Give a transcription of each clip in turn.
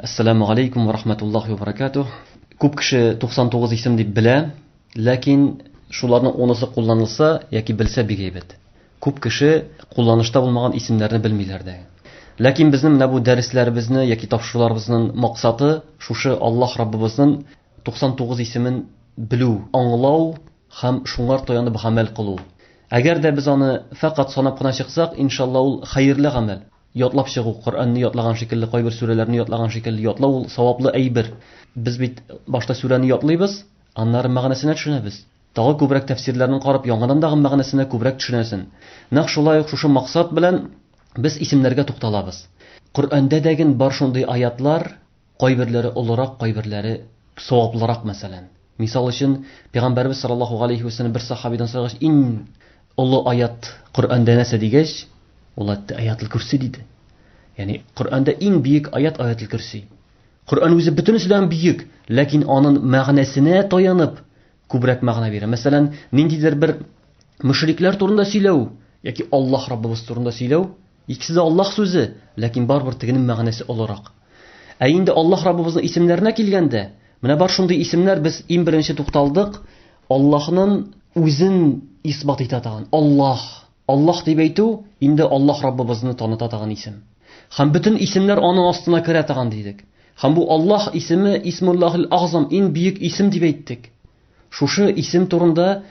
Ассаламу алейкум ва рахматуллахи ва баракатух. Күп кеше 99 исем дип белә, ләкин шуларның унысы кулланылса яки белсә бик әйбәт. Күп кеше кулланышта булмаган исемнәрне белмиләр дә. Ләкин безнең менә бу дәресләребезне яки тапшыруларыбызның максаты шушы Аллаһ Раббыбызның 99 исемен белү, аңлау һәм шуңар таянып гамәл кылу. Әгәр дә без аны фәкать санап кына чыксак, иншалла ул хәерле гамәл. Ятлап чыгу, Коръәнне ятлаган шикелле, кайбер сүрәләрне ятлаган шикелле ятлау ул саваплы әйбер. Без бит башта сүрәне ятлыйбыз, аннары мәгънәсенә төшенәбез. Тагы күбрәк тәфсирләрен карап, яңадан тагын мәгънәсенә күбрәк төшенәсен. Нәкъ шулай ук шушы максат белән без исемнәргә тукталабыз. Коръәндә дәген бар шундый аятлар, кайберләре олырак, кайберләре саваплырак, мәсәлән. Мисал өчен, Пәйгамбәрбез саллаллаһу алейхи ва сәлләм бер сахабидан сорагач, иң олы аят Коръәндә нәрсә дигәч, ул әйтте, Аятул Курси диде. Ягъни Коръәндә иң бөек аят Аятул Курси. Коръән үзе бөтенеседән бөек, ләкин аның мәгънәсенә таянып күбрәк мәгънә бирә. Мәсәлән, ниндидер бер мөшрикләр турында сөйләү яки Аллаһ Раббыбыз турында сөйләү, икесе дә Аллаһ сүзе, ләкин барыбер тегенең мәгънәсе олырак. Ә инде Аллаһ Раббыбызның исемнәренә килгәндә, менә бар шундый исемнәр, без иң беренче тукталдык, Аллаһның үзен исбат итә торган Аллаһ. Аллаһ дип әйтү инде Аллаһ Раббыбызны таныта торган исем. Һәм бөтен исемнәр аның астына керә торган дидек. Һәм бу Аллаһ исеме Исмуллаһил Агзам, иң бөек исем дип әйттек. Шушы исем турында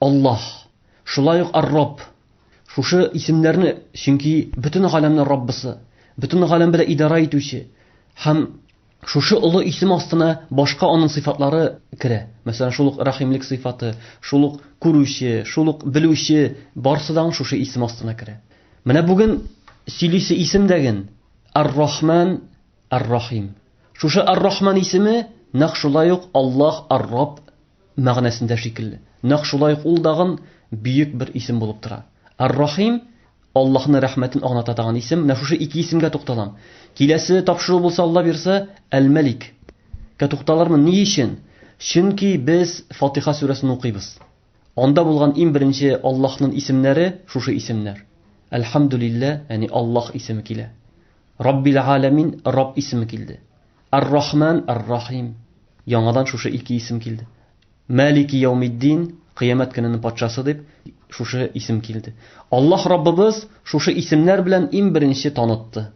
Аллаһ, шулай ук Ар-Рабб. Шушы исемнәрне, чөнки бөтен галәмнең Раббысы, бөтен галәм белән идарә итүче һәм шушы олы исем астына башка аның сыйфатлары керә. Мәсәлән, шул ук рәхимлек сыйфаты, шул ук күрүче, шул ук белүче, барысы да шушы исем астына керә. Менә бүген сөйлисе исем дәген Ар-Рахман, Ар-Рахим. Шушы Ар-Рахман исеме нәкъ шулай ук Аллаһ Ар-Рабб мәгънәсендә шикелле. Нәкъ шулай ук ул дагын бөек бер исем булып тора. Ар-Рахим Аллаһның рәхмәтен аңлата торган исем. Менә шушы ике исемгә тукталам. Киләсе тапшыру булса, Алла бирсә, Әл-Мәлик ка тукталырмын. Ни өчен? Чөнки без Фатиха сүрәсен укыйбыз. Анда булган иң беренче Аллаһның исемнәре шушы исемнәр. Әлхәмдүлилләһ, ягъни Аллаһ исеме килә. Раббил Аләмин, Рабб исеме килде. Ар-Рахман, Ар-Рахим. Яңадан шушы ике исем килде. Малики яумиддин, кыямәт көненең патшасы дип шушы исем килде. Аллаһ Раббыбыз шушы исемнәр белән иң беренче танытты.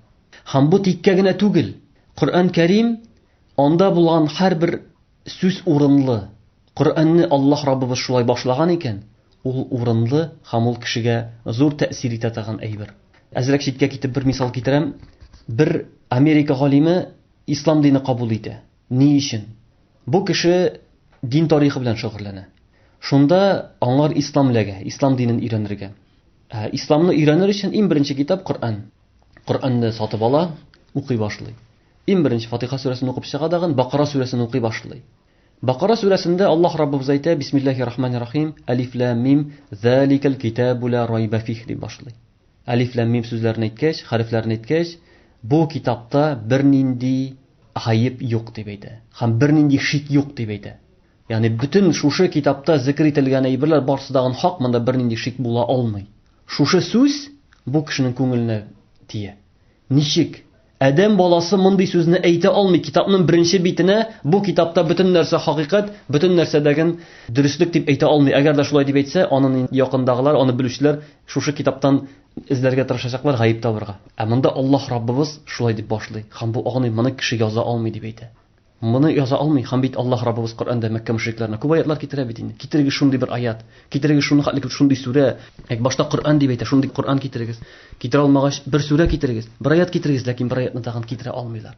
Һәм бу тиккә генә түгел. Коръән Кәрим анда булган һәрбер сүз урынлы. Коръәнне Аллаһ Раббыбыз шулай башлаган икән, ул урынлы һәм ул кешегә зур тәэсир итә торган әйбер. Әзрәк читкә китеп бер мисал китерәм. Бер Америка галиме ислам дине кабул итә. Ни өчен? Бу кеше дин тарихы белән шөгыльләнә. Шунда аңар ислам эләгә, ислам динен өйрәнергә. Ә исламны өйрәнер өчен иң беренче китап Коръән. Коръәнне сатып ала, укый башлый. Иң беренче Фатиха сүрәсен укып чыга дагын Бакара сүрәсен укый башлый. Бакара сүрәсендә Аллаһ Раббыбыз әйтә, Бисмиллаһи рахмани рахим, Алиф лам мим, заликал китабу ла райба фих дип башлый. Алиф лам мим сүзләрен әйткәч, хәрефләрен әйткәч, бу китапта бернинди гаеп юк дип әйтә. Һәм бернинди шик юк дип әйтә. Ягъни бөтен шушы китапта зикр ителгән әйберләр барысы да хак, монда бернинди шик була алмый. Шушы сүз бу кешенең күңеленә тия. Ничек? Адәм баласы мондый сүзне әйтә алмый. Китапның беренче битенә бу китапта бөтен нәрсә хакыйкать, бөтен нәрсәдәген дөреслек дип әйтә алмый. Әгәр дә шулай дип әйтсә, аның якындагылар, аны белүчеләр шушы китаптан эзләргә тырышачаклар, гаеп табырга. Ә монда Аллаһ Раббыбыз шулай дип башлый. Һәм бу агыны моны кеше яза алмый дип әйтә. Моны яза алмый. Һәм бит Аллаһ Раббыбыз Коръәндә Мәккә мөшрикләренә күп аятлар китерә бит инде. Китерегез шундый бер аят, китерегез шуны хәтле шундый сүрә. Әк башта Коръән дип әйтә, шундый Коръән китерегез. Китерә алмагач, бер сүрә китерегез, бер аят китерегез, ләкин бер аятны тагын китерә алмыйлар.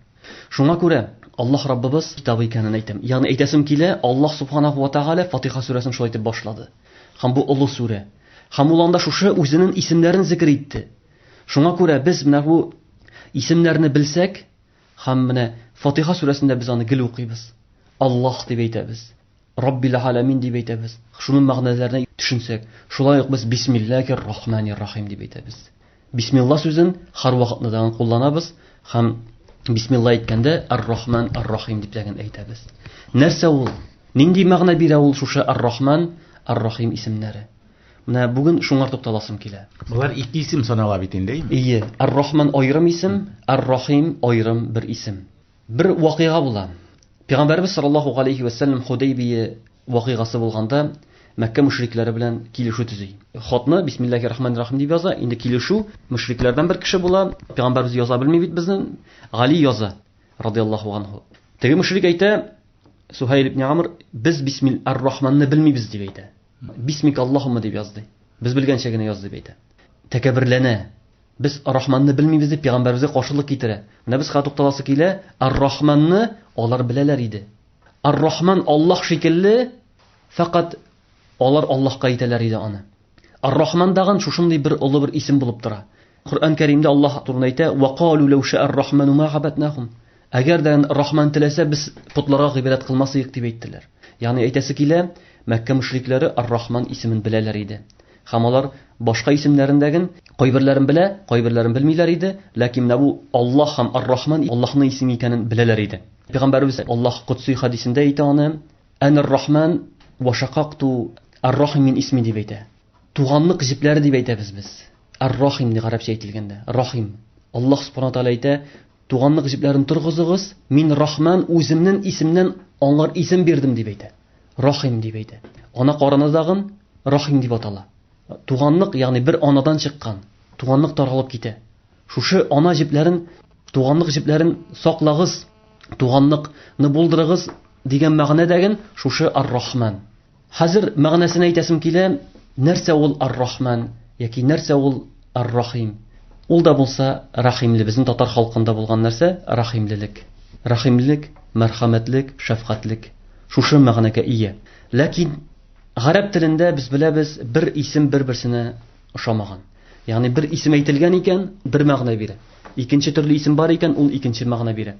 Шуңа күрә Аллаһ Раббыбыз китабы икәнен әйтәм. Ягъни әйтәсем килә, Аллаһ субханаху ва тааля Фатиха сүрәсен шулай итеп башлады. Һәм бу олы сүрә. Һәм ул анда шушы үзенең исемнәрен зикр итте. Шуңа күрә без менә бу исемнәрне белсәк, һәм менә Фатиха сүрәсендә без аны гел укыйбыз. Аллаһ дип әйтәбез. Раббил аләмин дип әйтәбез. Шуның мәгънәләренә төшенсәк, шулай ук без Бисмиллахир рахманир рахим дип әйтәбез. Бисмилла сүзен һәрвакытны да кулланабыз һәм бисмилла әйткәндә Ар-Рахман Ар-Рахим дип тәген әйтәбез. Нәрсә ул? Нинди мәгънә бирә ул шушы Ар-Рахман, Ар-Рахим исемнәре? Менә бүген шуңар тукталасым килә. Болар ике исем санала бит инде, әйеме? Ие, Ар-Рахман аерым исем, Ар-Рахим аерым бер исем. Бер вакыйга була. Пәйгамбәрбез саллаллаһу алейхи ва саллям Худайбия вакыйгасы булганда Мәккә мөшрикләре белән килешү төзи. Хатны бисмиллахи рахмани рахим дип яза. Инде килешү мөшрикләрдән бер кеше була. Пәйгамбәрбез яза белми бит безнең. Гали яза радиаллаһу анху. Теге мөшрик әйтә, Сухайл ибн Амр, без бисмил ар-Рахманны белмибез дип әйтә. Бисмик Аллаһумма дип язды. Без белгәнчә генә яз дип әйтә. Тәкәбберләнә. Без Рахманны белмибез дип пәйгамбәребезгә каршылык китерә. Менә без хәзер тукталасы килә, Ар-Рахманны алар беләләр иде. Ар-Рахман Аллаһ шикелле, фәкать алар Аллаһка әйтәләр иде аны. Ар-Рахман дагын шушындый бер олы бер исем булып тора. Коръән Кәримдә Аллаһ турында әйтә: "Ва калу лау ша'ар рахману ма габаднахум". Әгәр дә Рахман теләсә, без потларга гыйбадәт кылмас идек дип әйттеләр. Ягъни әйтәсе килә, Мәккә мөшрикләре Ар-Рахман исемен беләләр иде. Һәм алар башка исемнәрендәген кайберләрен белә, кайберләрен белмиләр иде, ләкин менә бу Аллаһ һәм Ар-Рахман Аллаһның исеме икәнен беләләр иде. Пәйгамбәребез Аллаһ Кодси хәдисендә әйтә аны, Әнер-Рахман ва шакакту Ар-Рахим мин исми дип әйтә. Туганлык җепләре дип әйтәбез без. Ар-Рахим дип гарәпчә әйтелгәндә. Рахим. Аллаһ субхана тааля әйтә, туганлык җепләрен торгызыгыз, мин Рахман үземнең исемнән аңар исем бирдем дип әйтә. Рахим дип әйтә. Ана карыны дагын Рахим дип атала. Туганлык, ягъни бер анадан чыккан, туганлык таралып китә. Шушы ана җепләрен, туганлык җепләрен саклагыз, туганлыкны булдырыгыз дигән мәгънәдәген шушы Ар-Рахман. Хәзер мәгънәсен әйтәсем килә, нәрсә ул Ар-Рахман яки нәрсә ул Ар-Рахим? Ул да булса рәхимле, безнең татар халкында булган нәрсә рәхимлелек. Рәхимлелек, мәрхәмәтлек, шәфкатьлек. Шушы мәгънәгә ия. Ләкин гарәп телендә без беләбез, бер исем бер-берсенә ошамаган. Ягъни бер исем әйтелгән икән, бер мәгънә бирә. Икенче төрле исем бар икән, ул икенче мәгънә бирә.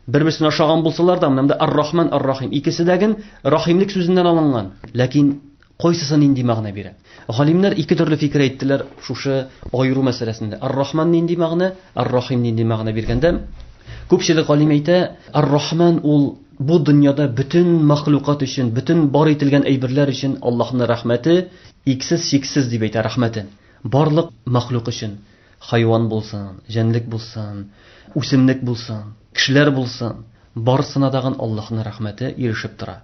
Бер-берсенә ошаган булсалар да, монда Ар-Рахман, Ар-Рахим икесе дә ген рахимлек сүзеннән алынган. Ләкин кайсысы нинди мәгънә бирә? Галимнәр ике төрле фикер әйттеләр шушы аеру мәсьәләсендә. Ар-Рахман нинди мәгънә, Ар-Рахим нинди мәгънә биргәндә, күпчелек галим әйтә, Ар-Рахман ул бу дөньяда бөтен мәхлукат өчен, бөтен бар ителгән әйберләр өчен Аллаһның рәхмәте иксез-чиксез дип әйтә рәхмәте. Барлык мәхлук өчен. Хайван булсын, җәнлек булсын, үсемлек булсын, кешеләр булсын, барысына дагын Аллаһның рәхмәте ирешеп тора.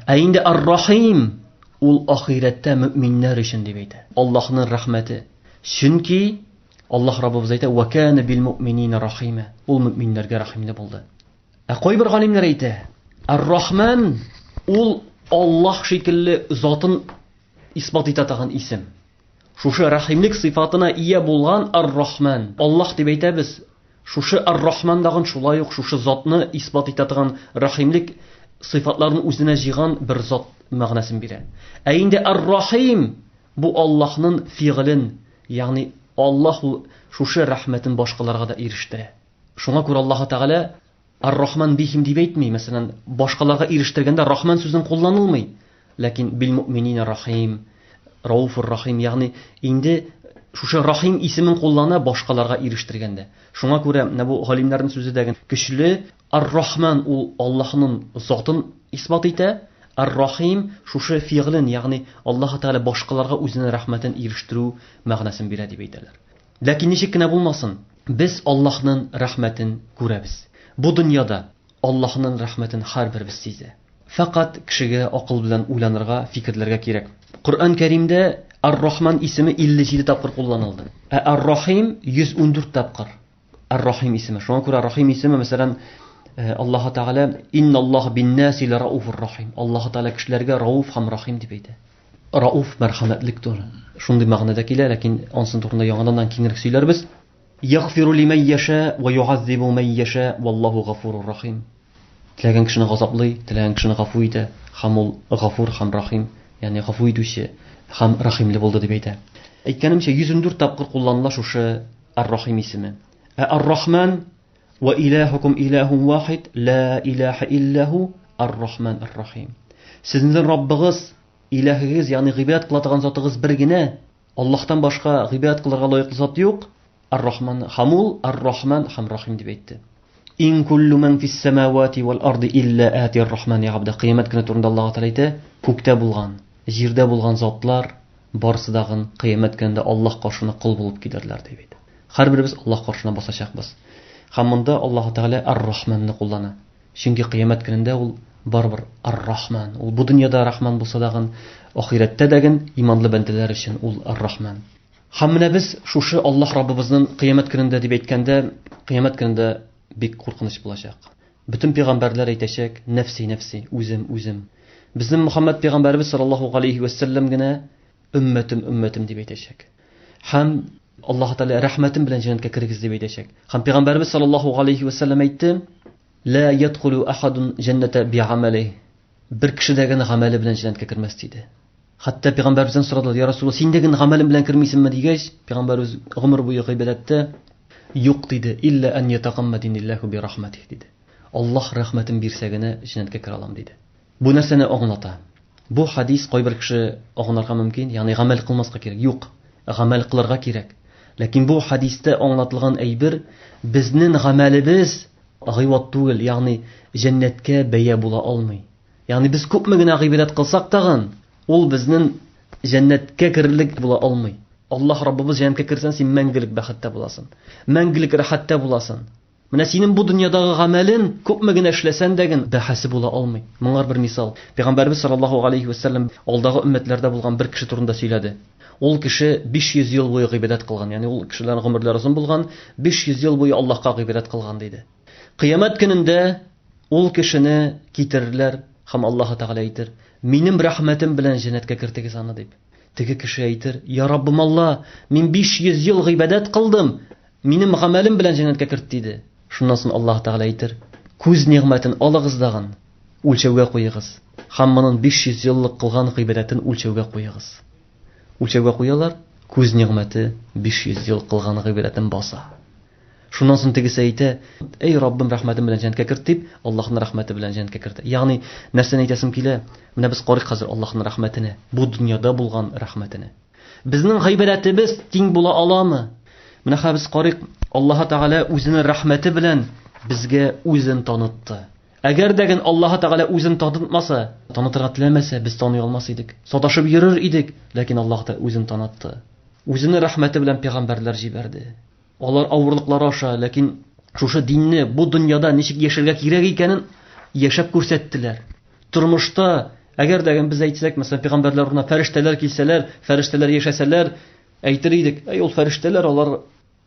Ә инде Ар-Рахим ул ахирәттә мөминнәр өчен дип әйтә. Аллаһның рәхмәте. Чөнки Аллаһ Раббыбыз әйтә: "Ва кана бил муъминина рахима". Ул мөминнәргә рәхимле булды. Ә кайбер галимнәр әйтә, Ар-Рахман ул Аллаһ шикелле затын исбат итә торган исем. Шушы рәхимлек сыйфатына ия булган Ар-Рахман. Аллаһ дип әйтәбез. Шушы Ар-Рахман дагын шулай ук шушы затны исбат итә торган рәхимлек сыйфатларын үзенә җыйган бер зат мәгънәсен бирә. Ә инде Ар-Рахим бу Аллаһның фигылен, ягъни Аллаһ ул шушы рәхмәтен башкаларга да ирештерә. Шуңа күрә Аллаһ Тәгалә Ар-Рахман бихим дип әйтми, мәсәлән, башкаларга ирештергәндә Рахман сүзен кулланылмый. Ләкин бил муъминина рахим, Рауфур рахим, ягъни инде шушы Рахим исемен куллана башкаларга ирештергәндә. Шуңа күрә менә бу галимнәрнең сүзе дә көчле. Ар-Рахман ул Аллаһның затын исбат итә, Ар-Рахим шушы фигылен, ягъни Аллаһ Тәгалә башкаларга үзенең рәхмәтен ирештерү мәгънәсен бирә дип әйтәләр. Ләкин ничек кенә булмасын, без Аллаһның рәхмәтен күрәбез. Бу дөньяда Аллаһның рәхмәтен һәрберебез сизә. Фәкать кешегә акыл белән уйланырга, фикерләргә кирәк. Коръән Кәримдә Ар-Рахман исеме 57 тапкыр кулланылды. Ә Ар-Рахим 114 тапкыр. Ар-Рахим исеме. Шуңа күрә Рахим исеме, мәсәлән, Аллаһ Тәгалә Инналлаһ биннаси ларауфур рахим. Аллаһ Тәгалә кешеләргә Рауф һәм Рахим дип әйтә. Рауф мәрхәмәтлек тур. Шундый мәгънәдә килә, ләкин ансын турында яңадан киңрәк сөйләрбез. Ягъфиру лимән яша ва югаззибу мән яша валлаһу гафурур рахим. Теләгән кешене газаплый, теләгән кешене гафу итә, һәм ул гафур һәм рахим, ягъни гафу итүче һәм рахимле булды дип әйтә. Әйткәнемчә, 114 тапкыр кулланыла шушы Ар-Рахим исеме. Ә Ар-Рахман ва илахукум илахун вахид ла илаха иллаху Ар-Рахман Ар-Рахим. Сезнең Раббыгыз, илаһыгыз, ягъни гыйбадәт кыла торган затыгыз бер генә, Аллаһтан башка гыйбадәт кылырга лаеклы зат юк. Ар-Рахман һәм ул Ар-Рахман һәм Рахим дип әйтте. Ин куллу ман фис самавати вал арди илля ати ар-Рахмани абда. Кыямәт көне турында Аллаһ Тәгалә әйтә, күктә булган, җирдә булган затлар барысы дагын кыямәт көнендә Аллаһ каршына кол булып килерләр дип әйтә. Һәрберебез Аллаһ каршына басачакбыз. Һәм монда Аллаһ Тәгалә Ар-Рахманны куллана. Чөнки кыямәт көнендә ул барыбер Ар-Рахман. Ул бу дөньяда Рахман булса дагын, ахирәттә дәген иманлы бәндәләр өчен ул Ар-Рахман. Һәм менә без шушы Аллаһ Раббыбызның кыямәт көнендә дип әйткәндә, кыямәт көнендә бик куркыныч булачак. Бөтен пәйгамбәрләр әйтәчәк, нәфси, нәфси, үзем, үзем. Безнең Мөхәммәд пәйгамбәребез саллаллаһу галәйһи вә сәлләм генә өммәтем, өммәтем дип әйтәчәк. Һәм Аллаһ Тәгалә рәхмәтем белән җәннәткә керегез дип әйтәчәк. Һәм пәйгамбәребез саллаллаһу галәйһи вә сәлләм әйтте, Ла ядхулу ахадун җәннәтә би'амалиһ. Бер кеше дә генә гамәле белән җәннәткә кермәс диде. Хәтта пәйгамбәребездән сорадылар, Я Расулуллаһ, син дә генә гамәлең белән кермисеңме дигәч, пәйгамбәребез гомер буе гыйбадәттә юк диде, илля ан ятагаммадиниллаһу би рахматиһ диде. Аллаһ рәхмәтен бирсә генә җәннәткә керә алам диде. Бу нәрсәне аңлата? Бу хадис кайбер кеше аңларга мөмкин, ягъни гамәл кылмаска кирәк. Юк, гамәл кылырга кирәк. Ләкин бу хадистә аңлатылган әйбер безнең гамәлебез гыйват түгел, ягъни җәннәткә бәя була алмый. Ягъни без күпме генә гыйбадәт кылсак тагын, ул безнең җәннәткә керерлек була алмый. Аллаһ Раббыбыз җәннәткә керсәң, син мәңгелек бәхеттә буласың. Мәңгелек рәхәттә буласың. Менә синең бу дөньядагы гамәлен күпме генә эшләсән дә ген бәһасе була алмый. Моңар бер мисал. Пәйгамбәрбез саллаллаһу алейхи ва сәлләм алдагы өммәтләрдә булган бер кеше турында сөйләде. Ул кеше 500 ел буе гыйбадәт кылган. Ягъни ул кешеләрнең гомерләре озын булган, 500 ел буе Аллаһка гыйбадәт кылган диде. Кыямәт көнендә ул кешене китерерләр һәм Аллаһ Тәгалә әйтер: "Минем рәхмәтем белән җәннәткә кертегез аны" дип. Теге кеше әйтер: "Я Раббым Алла, мин 500 ел гыйбадәт кылдым, минем гамәлем белән җәннәткә керт диде. Шуннан соң Аллаһ Тәгалә әйтер: "Күз нигъмәтен алыгыз дагын, үлчәүгә куегыз һәм моның 500 еллык кылган гыйбадәтен үлчәүгә куегыз." Үлчәүгә куялар, күз нигъмәте 500 ел кылган гыйбадәтен баса. Шуннан соң тегесе әйтә: "Эй Раббым, рәхмәтем белән җәннәткә керт" дип, Аллаһның рәхмәте белән җәннәткә кертә. Ягъни, нәрсәне әйтәсем килә? Менә без карыйк хәзер Аллаһның рәхмәтенә, бу дөньяда булган рәхмәтенә. Безнең гыйбадәтебез тиң була аламы? Менә хәзер без карыйк, Аллаһ Тәгалә үзенең рәхмәте белән безгә үзен танытты. Әгәр дә ген Аллаһ Тәгалә үзен танытмаса, танытырга теләмәсә, без таный алмас идек. Саташып йөрер идек, ләкин Аллаһ Тәгалә үзен танытты. Үзенең рәхмәте белән пәйгамбәрләр җибәрде. Алар авырлыклар аша, ләкин шушы динне бу дөньяда ничек яшәргә кирәк икәнен яшәп күрсәттеләр. Тормышта, әгәр дә без әйтсәк, мәсәлән, пәйгамбәрләр урынына фәрештәләр килсәләр, фәрештәләр яшәсәләр, әйтер идек, әй ул фәрештәләр, алар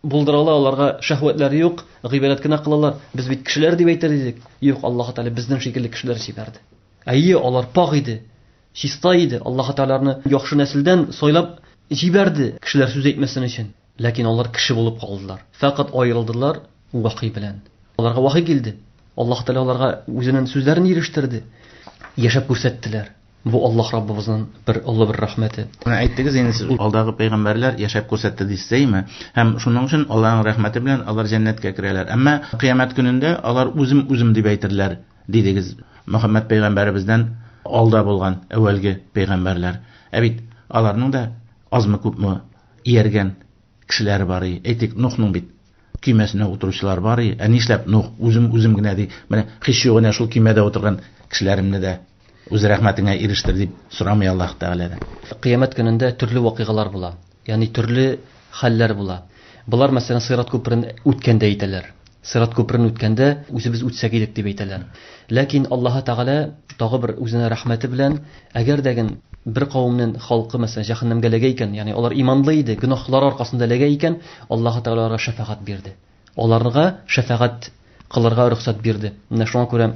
булдыра ала, аларга шәһвәтләре юк, гыйбадәт кенә кылалар. Без бит кешеләр дип әйтер идек. Юк, Аллаһ Тәгалә безнең шикелле кешеләр җибәрде. Әйе, алар пак иде, чиста иде. Аллаһ Тәгалә яхшы нәселдән сайлап җибәрде, кешеләр сүз әйтмәсен өчен. Ләкин алар кеше булып калдылар. Фәкать аерылдылар вахи белән. Аларга вахи килде. Аллаһ Тәгалә аларга үзенең сүзләрен ирештерде. Яшәп күрсәттеләр. Бу Аллаһ Раббыбызның бер олы бер рәхмәте. Менә әйттегез инде сез, алдагы пәйгамбәрләр яшәп күрсәтте дисез, әйеме? Һәм шуның өчен Аллаһның рәхмәте белән алар җәннәткә керәләр. Әмма кыямәт көнендә алар үзем үзем дип әйтерләр, дидегез. Мөхәммәд пәйгамбәребездән алда булган әүвәлге пәйгамбәрләр. Ә бит аларның да азмы-күпме ияргән кешеләре бар и. Әйтик, Нухның бит көймәсенә утыручылар бар и. Ә нишләп Нух үзем үзем генә ди? Менә һич югы әнә шул көймәдә утырган кешеләремне дә үз рәхмәтеңә ирештер дип сорамый Аллаһ Тәгаләдән. Кыямәт көнендә төрле вакыйгалар була. Ягъни төрле хәлләр була. Болар, мәсәлән, Сират күперен үткәндә әйтәләр. Сират күперен үткәндә үзебез үтсәк идек дип әйтәләр. Ләкин Аллаһы Тәгалә тагы бер үзенә рәхмәте белән, әгәр дә ген бер кавемнең халкы, мәсәлән, җәһәннәмгә эләгә икән, ягъни алар иманлы иде, гөнаһлары аркасында эләгә икән, Аллаһы Тәгалә аларга шәфәгать бирде. Аларга шәфәгать кылырга рөхсәт бирде. Менә шуңа күрә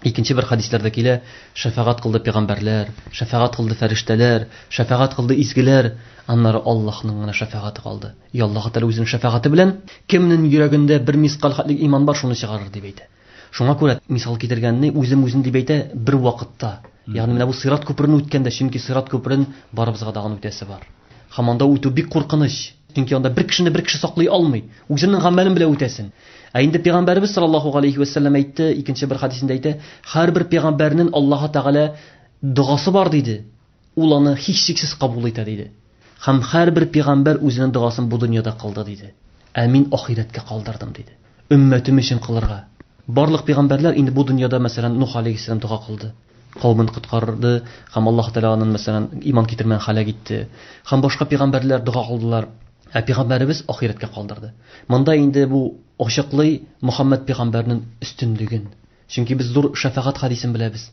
икенче бер хәдисләрдә килә, шәфәгать кылды пәйгамбәрләр, шәфәгать кылды фәрештәләр, шәфәгать кылды изгеләр, аннары Аллаһның гына шәфәгате калды. И Аллаһ Тәгалә үзенең шәфәгате белән кемнең йөрәгендә бер мискаль хәтлек иман бар, шуны чыгарыр дип әйтә. Шуңа күрә мисал китергәнне үзем үзем дип әйтә бер вакытта. Ягъни менә бу сират күперен үткәндә, чөнки сират күперен барыбызга тагын үтәсе бар. Һәм анда үтү бик куркыныч. Чөнки анда бер кешене бер кеше саклый алмый. Үзенең гамәлен белән үтәсен. Ә инде пәйгамбәребез саллаллаһу алейхи ва сәлләм әйтте, икенче бер хадисендә әйтә, һәрбер пәйгамбәрнең Аллаһ Тәгалә догасы бар диде. Ул аны һичшиксез кабул итә диде. Һәм һәрбер пәйгамбәр үзенең догасын бу дөньяда кылды диде. Ә мин ахирәткә калдырдым диде. Өммәтем өчен кылырга. Барлык пәйгамбәрләр инде бу дөньяда, мәсәлән, Нух алейхиссәлам дога кылды. Кавемен коткарды һәм Аллаһ Тәгалә анын, мәсәлән, иман китермәгән һәлак итте. Һәм башка пәйгамбәрләр дога кылдылар. Ә пәйгамбәребез ахирәткә калдырды. Монда инде бу ачыклый Мөхәммәд пәйгамбәрнең өстенлеген. Чөнки без зур шәфәгать хәдисен беләбез.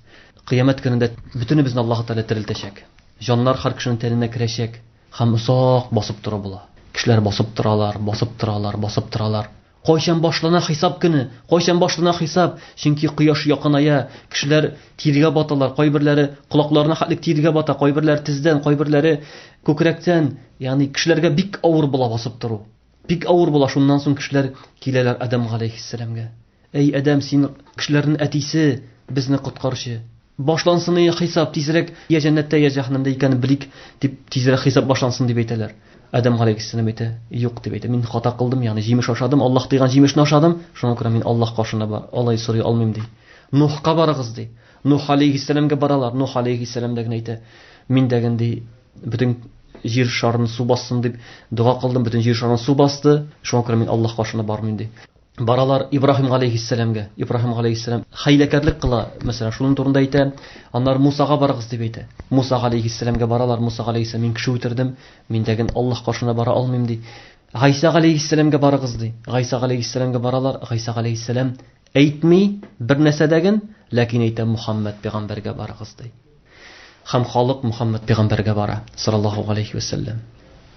Кыямәт көнендә бөтенебезне Аллаһ Тәгалә терелтәчәк. Җаннар һәр кешенең тәненә керәчәк һәм озак басып тору була. Кешеләр басып торалар, басып торалар, басып торалар. Кайчан башлана хисап көне? Кайчан башлана хисап? Чөнки кояш якыная, кешеләр тиргә баталар, кайберләре колакларына хәтлек тиргә бата, кайберләре тездән, кайберләре күкрәктән. Ягъни кешеләргә бик авыр була басып тору. Бик авыр була. Шуннан соң кешеләр киләләр Адәм галәйһиссәламгә. Әй Адәм, син кешеләрнең әтисе, безне коткарчы. Башлансын и хисап, тизрәк я җәннәттә, я җәһәннәмдә икәнен белик, дип тизрәк хисап башлансын дип әйтәләр. Адәм галәйһиссәлам әйтә, юк дип әйтә, мин хата кылдым, ягъни җимеш ашадым, Аллаһ тыйган җимешне ашадым, шуңа күрә мин Аллаһ каршына бар, алай сорый алмыйм ди. Нухка барыгыз ди. Нух алейһиссәламгә баралар. Нух алейһиссәлам дә генә әйтә, мин дә ди, бөтен җир шарын су бассын дип дога кылдым, бөтен җир шарын су басты, шуңа күрә мин Аллаһ каршына бармыйм ди. Баралар Ибраһим галәйһиссәламгә. Ибраһим галәйһиссәлам хәйләкәрлек кыла, мәсәлән, шуның турында әйтә. Аннары Мусага барыгыз дип әйтә. Муса галәйһиссәламгә баралар. Муса галәйһиссәлам, мин кеше үтердем, мин дәген Аллаһ каршына бара алмыйм ди. Гайса галәйһиссәламгә барыгыз ди. Гайса галәйһиссәламгә баралар. Гайса галәйһиссәлам әйтми бер нәрсә дәген, ләкин әйтә Мухаммад пәйгамбәргә барыгыз ди. Һәм халык Мухаммад пәйгамбәргә бара, саллаллаһу алейхи ва сәлләм.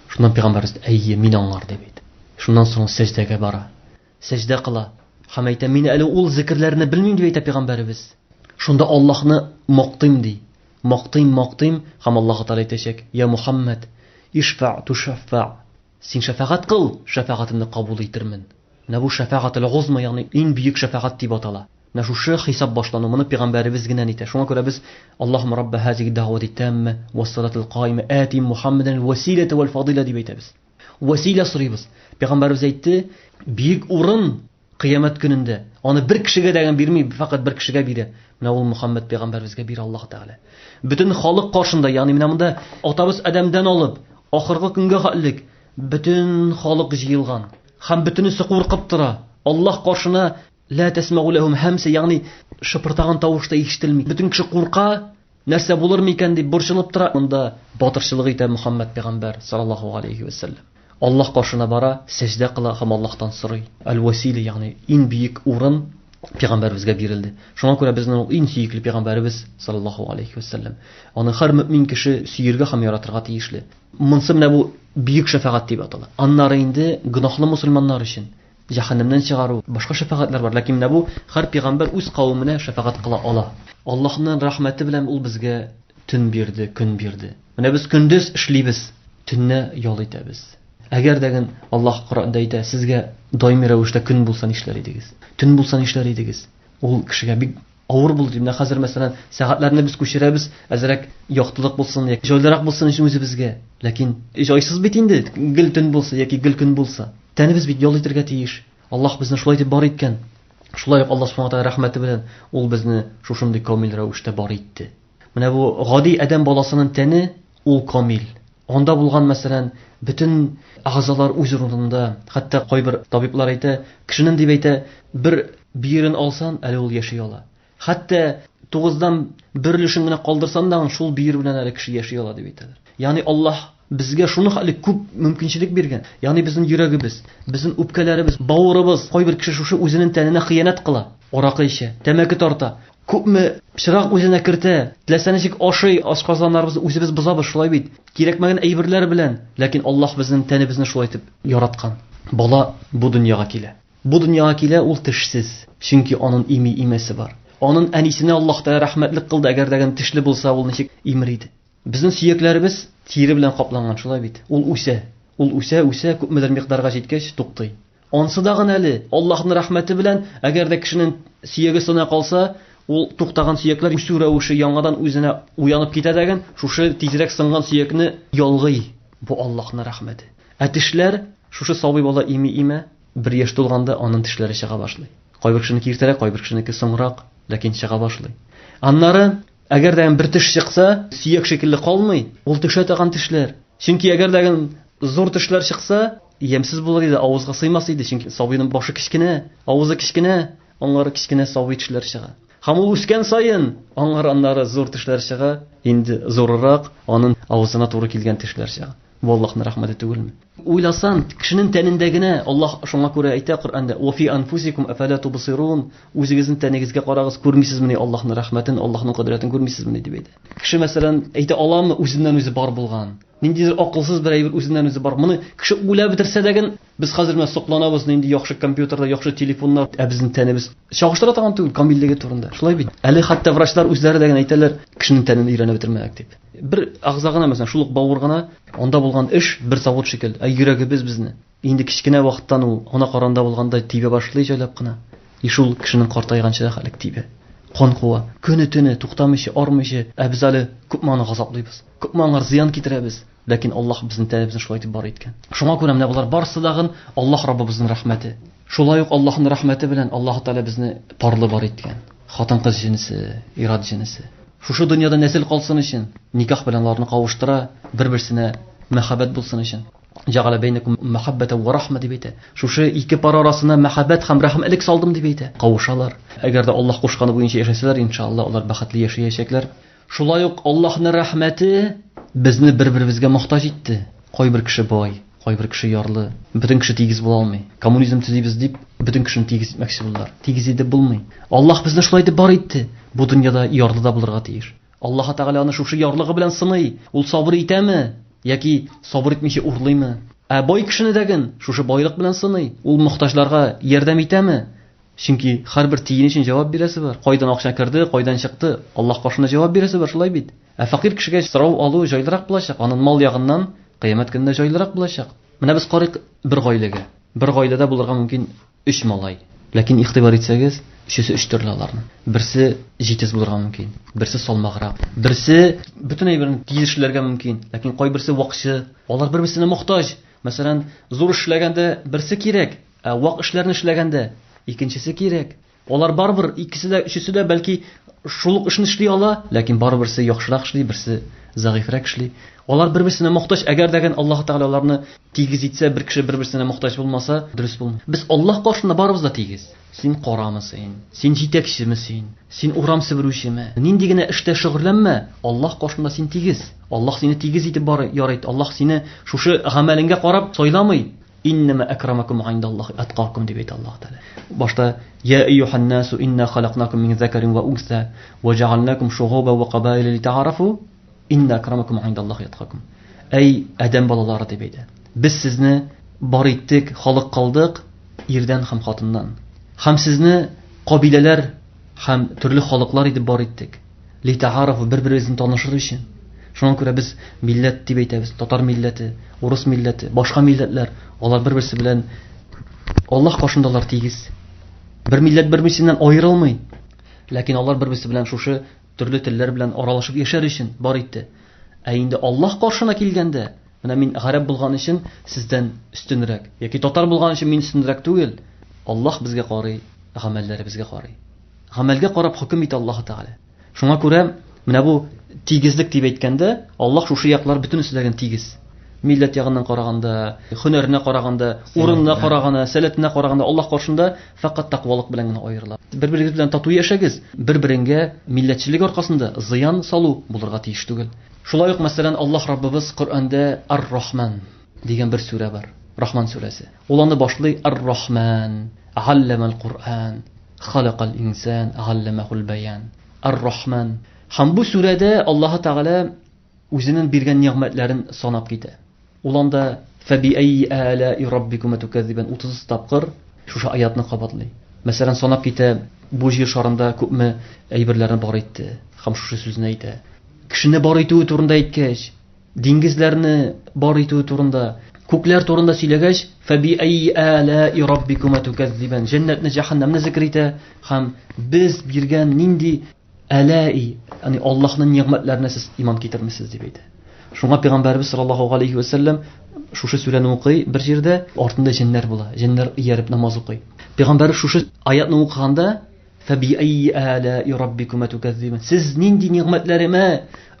Шуннан пәйгамбәрбез, әйе, мин аңлар дип әйтә. Шуннан соң сәҗдәгә бара. Сәҗдә кыла. Һәм әйтә, мин әле ул зикерләрне белмим дип әйтә пәйгамбәребез. Шунда Аллаһны мактыйм ди. Мактыйм, мактыйм һәм Аллаһ Тәгалә әйтәчәк, я Мухаммад, ишфа тушаффа. Син шәфәгать кыл, шәфәгатемне кабул итермен. Менә бу шәфәгател гозма, ягъни иң бөек шәфәгать дип атала. Менә шушы хисап башлану, моны пәйгамбәребез генә әйтә. Шуңа күрә без Аллаһумма рабба һазиһи дәгъвати тамма вассалатил каима ати Мухаммадан василата вал фадила дип әйтәбез. Васила сорыйбыз. Пәйгамбәребез әйтте, бөек урын кыямәт көнендә. Аны бер кешегә дә бирми, фәкать бер кешегә бирә. Менә ул Мухаммад пәйгамбәребезгә бирә Аллаһ Тәгалә. Бөтен халык каршында, ягъни менә монда атабыз Адәмдән алып, ахыргы көнгә хәтлек бөтен халык җыелган. Һәм бөтенесе куркып тора. Аллаһ каршына ла тәсмәгу ләһум һәмсә, ягъни шыпыртаган тавыш та ишетелми. Бөтен кеше курка, нәрсә булыр микән дип борчылып тора. Монда батырчылык итә Мухаммад пәйгамбәр саллаллаһу алейхи ва сәлләм. Аллаһ каршына бара, сәҗдә кыла һәм Аллаһтан сорый. Әл-Василе, ягъни иң бөек урын пәйгамбәребезгә бирелде. Шуңа күрә безнең ул иң сөекле пәйгамбәребез саллаллаһу алейхи ва сәлләм. Аны һәр мөмин кеше сөергә һәм яратырга тиешле. Монсы менә бу бөек шәфәгать дип атала. Аннары инде гөнаһлы мусульманнар өчен җәһәннәмнән чыгару, башка шәфәгатьләр бар. Ләкин менә бу һәр пәйгамбәр үз кавеменә шәфәгать кыла ала. Аллаһның рәхмәте белән ул безгә төн бирде, көн бирде. Менә без көндез эшлибез, төнне ял итәбез. Әгәр дә Аллаһ Коръәндә әйтә, сезгә даими рәвештә көн булса нишләр идегез? Төн булса нишләр идегез? Ул кешегә бик авыр булды. Менә хәзер, мәсәлән, сәгатьләрне без күчерәбез, әзрәк яктылык булсын, яки җайлырак булсын өчен үзебезгә. Ләкин җайсыз бит инде, гел төн булса яки гел көн булса. Тәнебез бит ял итәргә тиеш. Аллаһ безне шулай итеп бар иткән. Шулай ук Аллаһ Субхану тәгалә рәхмәте белән ул безне шушындый камил рәвештә бар итте. Менә бу гади адәм баласының тәне ул камил. Анда булган, мәсәлән, бөтен әгъзалар үз урынында. Хәтта кайбер табиблар әйтә, кешенең дип әйтә, бер бөерен алсан, әле ул яши ала. Хәтта тугыздан бер өлешен генә калдырсан да, шул бөер белән әле кеше яши ала дип әйтәләр. Ягъни Аллаһ безгә шуны хәтле күп мөмкинчелек биргән. Ягъни безнең йөрәгебез, безнең үпкәләребез, бавырыбыз, кайбер кеше шушы үзенең тәненә хыянәт кыла, аракы эчә, тәмәке тарта, күпме пычрак үзенә кертә, теләсә ничек ашый, ашказаннарыбызны үзебез бозабыз, шулай бит. Кирәкмәгән әйберләр белән, ләкин Аллаһ безнең тәнебезне шулай итеп яраткан. Бала бу дөньяга килә. Бу дөньяга килә ул тешсез, чөнки анын ими имәсе бар. Анын әнисенә Аллаһ Тәгалә рәхмәтлек кылды, әгәр дә тешле булса, ул ничек имер иде. Безнең сөякләребез тире белән капланган, шулай бит. Ул үсә. Ул үсә, үсә, күпмедер микъдарга җиткәч, туктый. Ансы дагын әле Аллаһның рәхмәте белән, әгәр дә кешенең сөяге сына калса, ул туктаган сөякләр үсү рәвеше яңадан үзенә уянып китә дәген, шушы тизрәк сынган сөякне ялгый. Бу Аллаһның рәхмәте. Ә тешләр, шушы сабый бала ими имә, бер яшь тулганда аның тешләре чыга башлый. Кайбер кешенеке иртәрәк, кайбер кешенеке соңрак, ләкин чыга башлый. Аннары, әгәр дә бер теш чыкса, сөяк шикелле калмый, ул төшә торган тешләр. Чөнки әгәр дә зур тешләр чыкса, ямьсез булыр иде, авызга сыймас иде, чөнки сабыйның башы кечкенә, авызы кечкенә, аңлары кечкенә сабый тешләр чыга. Һәм ул үскән саен, аңар аннары зур тешләр чыга, инде зуррак, аның авызына туры килгән тешләр чыга. Бу Аллаһның рәхмәте түгелме? Уйласан, кешенең тәнендә генә Аллаһ шуңа күрә әйтә Коръәндә: "Ва фи анфусикум афала тубсирун?" Үзегезнең тәнегезгә карагыз, күрмисезмени Аллаһның рәхмәтен, Аллаһның кодрәтен күрмисезмени дип әйтә. Кеше мәсәлән әйтә аламы үзеннән үзе бар булган? Ниндидер акылсыз бер әйбер үзеннән үзе бар. Моны кеше уйлап бетерсә дә ген, без хәзер менә сокланабыз, нинди яхшы компьютерлар, яхшы телефоннар, ә безнең тәнебез чагыштыра торган түгел камиллеге турында. Шулай бит. Әле хәтта врачлар үзләре дә генә әйтәләр, кешенең тәнен өйрәнеп бетермәдек дип. Бер агза гына, мәсәлән, шул ук бавыр гына, анда булган эш бер завод шикелле. Ә йөрәгебез безне инде кечкенә вакыттан ул ана карында булганда тибә башлый җайлап кына. И шул кешенең картайганчы да хәлек тибә. Кан куа. Көне-төне туктамыйча, армыйча, ә без әле күпме аны газаплыйбыз. Күпме аңар зыян китерәбез. Ләкин Аллаһ безнең тәнебезне шулай итеп бар иткән. Шуңа күрә менә болар барысы дагын Аллаһ Раббыбызның рәхмәте. Шулай ук Аллаһның рәхмәте белән Аллаһ Тәгалә безне парлы бар иткән. Хатын-кыз җенесе, ир-ат җенесе. Шушы дөньяда нәсел калсын өчен, никах белән аларны кавыштыра, бер-берсенә мәхәббәт булсын өчен. Җәгалә бәйнәкум мәхәббәтә ва рахма дип әйтә. Шушы ике пар арасына мәхәббәт һәм рәхмәтлек салдым дип әйтә. Кавышалар. Әгәр дә Аллаһ кушканы буенча яшәсәләр, иншалла, алар бәхетле яшәячәкләр. Шулай ук Аллаһның рәхмәте безне бер-беребезгә мохтаҗ итте. Кайбер кеше бай, кайбер кеше ярлы. Бөтен кеше тигез була алмый. Коммунизм төзибез дип, бөтен кешене тигез итмәкче булдылар. Тигез итеп булмый. Аллаһ безне шулай итеп бар итте. Бу дөньяда ярлы да булырга тиеш. Аллаһ Тәгалә аны шушы ярлыгы белән сыный. Ул сабыр итәме яки сабыр итмичә урлыймы? Ә бай кешене дәген шушы байлык белән сыный. Ул мохтаҗларга ярдәм итәме? Чөнки һәрбер тиен өчен җавап бирәсе бар. Кайдан акча керде, кайдан чыкты, Аллаһ каршында җавап бирәсе бар, шулай бит? Ә фәкыйрь кешегә сорау алу җайлырак булачак, аның мал ягыннан кыямәт көнендә җайлырак булачак. Менә без карыйк бер гаиләгә. Бер гаиләдә булырга мөмкин өч малай. Ләкин игътибар итсәгез, өчесе өч төрле аларның. Берсе җитез булырга мөмкин, берсе салмаграк, берсе бөтен әйберне тиз эшләргә мөмкин, ләкин кайберсе вакчы. Алар бер-берсенә мохтаҗ. Мәсәлән, зур эшләгәндә берсе кирәк, ә вак эшләрне эшләгәндә икенчесе кирәк. Алар барыбер икесе дә, өчесе дә бәлки шул ук эшне эшли ала, ләкин барыбер берсе яхшырак эшли, берсе зәгыйфьрәк эшли. Алар бер-берсенә мохтаҗ. Әгәр дә Аллаһ Тәгалә аларны тигез итсә, бер кеше бер-берсенә мохтаҗ булмаса, дөрес булмый. Без Аллаһ каршында барыбыз да тигез. Син карамы син? Син җитәкчеме син? Син урам себерүчеме? Нинди генә эштә шөгыльләнмә, Аллаһ каршында син тигез. Аллаһ сине тигез итеп бар ярайт. Аллаһ сине шушы гамәлеңгә карап сайламый. Иннәмә әкрамакум гайндаллахи аткакум дип әйтә Аллаһ Тәгалә. Башта я әйюһан насу инна халакнакум мин закарин ва унса ва җәгальнакум шугуба ва кабаиля литаарафу инна әкрамакум гайндаллахи аткакум. Әй адәм балалары дип әйтә. Без сезне бар иттек, халык кылдык ирдән һәм хатыннан. Һәм сезне кабиләләр һәм төрле халыклар итеп бар иттек. Литаарафу бер-беребезне танышыр өчен. Шуңа күрә без милләт дип әйтәбез. Татар милләте, урыс милләте, башка милләтләр, алар бер-берсе белән Аллаһ каршында алар тигез. Бер милләт бер-берсеннән аерылмый. Ләкин алар бер-берсе белән шушы төрле телләр белән аралашып яшәр өчен бар итте. Ә инде Аллаһ каршына килгәндә, менә мин гарәп булган өчен сездән өстенрәк, яки татар булган өчен мин өстенрәк түгел. Аллаһ безгә карый, гамәлләребезгә карый. Гамәлгә карап хөкем итә Аллаһ Тәгалә. Шуңа күрә менә бу тигезлек дип әйткәндә, Аллаһ шушы яклар бөтенесе дә тигез. Милләт ягыннан караганда, һөнәренә караганда, урынына караганда, сәләтенә караганда Аллаһ каршында фәкать тәкъвалык белән генә аерыла. Бер-берегез белән тату яшәгез, бер-береңгә милләтчелек аркасында зыян салу булырга тиеш түгел. Шулай ук, мәсәлән, Аллаһ Раббыбыз Коръәндә Ар-Рахман дигән бер сүрә бар. Рахман сүрәсе. Ул аны башлый Ар-Рахман, алламал Куръан, халакал инсан, алламахул баян. Ар-Рахман. Һәм бу сүрәдә Аллаһ Тәгалә үзенең биргән нигъмәтләрен санап китә. Ул анда фәби әйи алаи раббикума тукәззибан 30 тапкыр шушы аятны кабатлый. Мәсәлән, санап китә, бу җир шарында күпме әйберләрне бар итте һәм шушы сүзне әйтә. Кешене бар итүе турында әйткәч, диңгезләрне бар итүе турында, күкләр турында сөйләгәч, фәби әйи алаи раббикума тукәззибан җәннәтне, җәһәннәмне зикр итә һәм без биргән нинди әләи, ягъни Аллаһның нигъмәтләренә сез иман китермисез дип әйтә. Шуңа пәйгамбәрбез саллаллаһу алейхи ва сәлләм шушы сүрәне укый бер җирдә, артында җеннәр була, җеннәр ияреп намаз укый. Пәйгамбәр шушы аятны укыганда фәби әйи алаи раббикума тукәззибан. Сез нинди нигъмәтләремә